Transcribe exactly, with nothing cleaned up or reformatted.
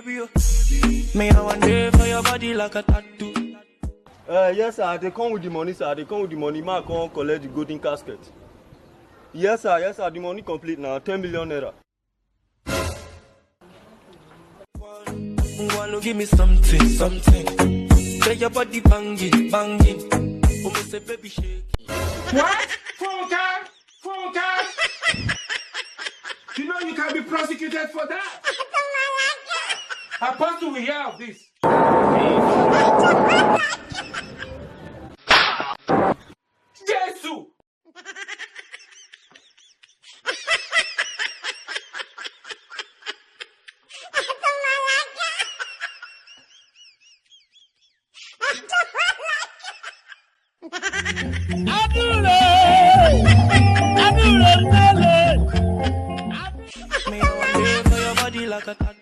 Me, I want there for your body like a tattoo. Uh, yes, sir. They come with the money, sir. They come with the money. Man, come collect the golden casket. Yes, sir. Yes, sir. The money complete now. Ten million naira. Wanna give me something, something. Say your body banging, banging. Oh, me say baby shake. What? Funke? Funke? You know you can be prosecuted for that. Apostle will hear of this. Jesus! Me, I want there for your body like a tattoo.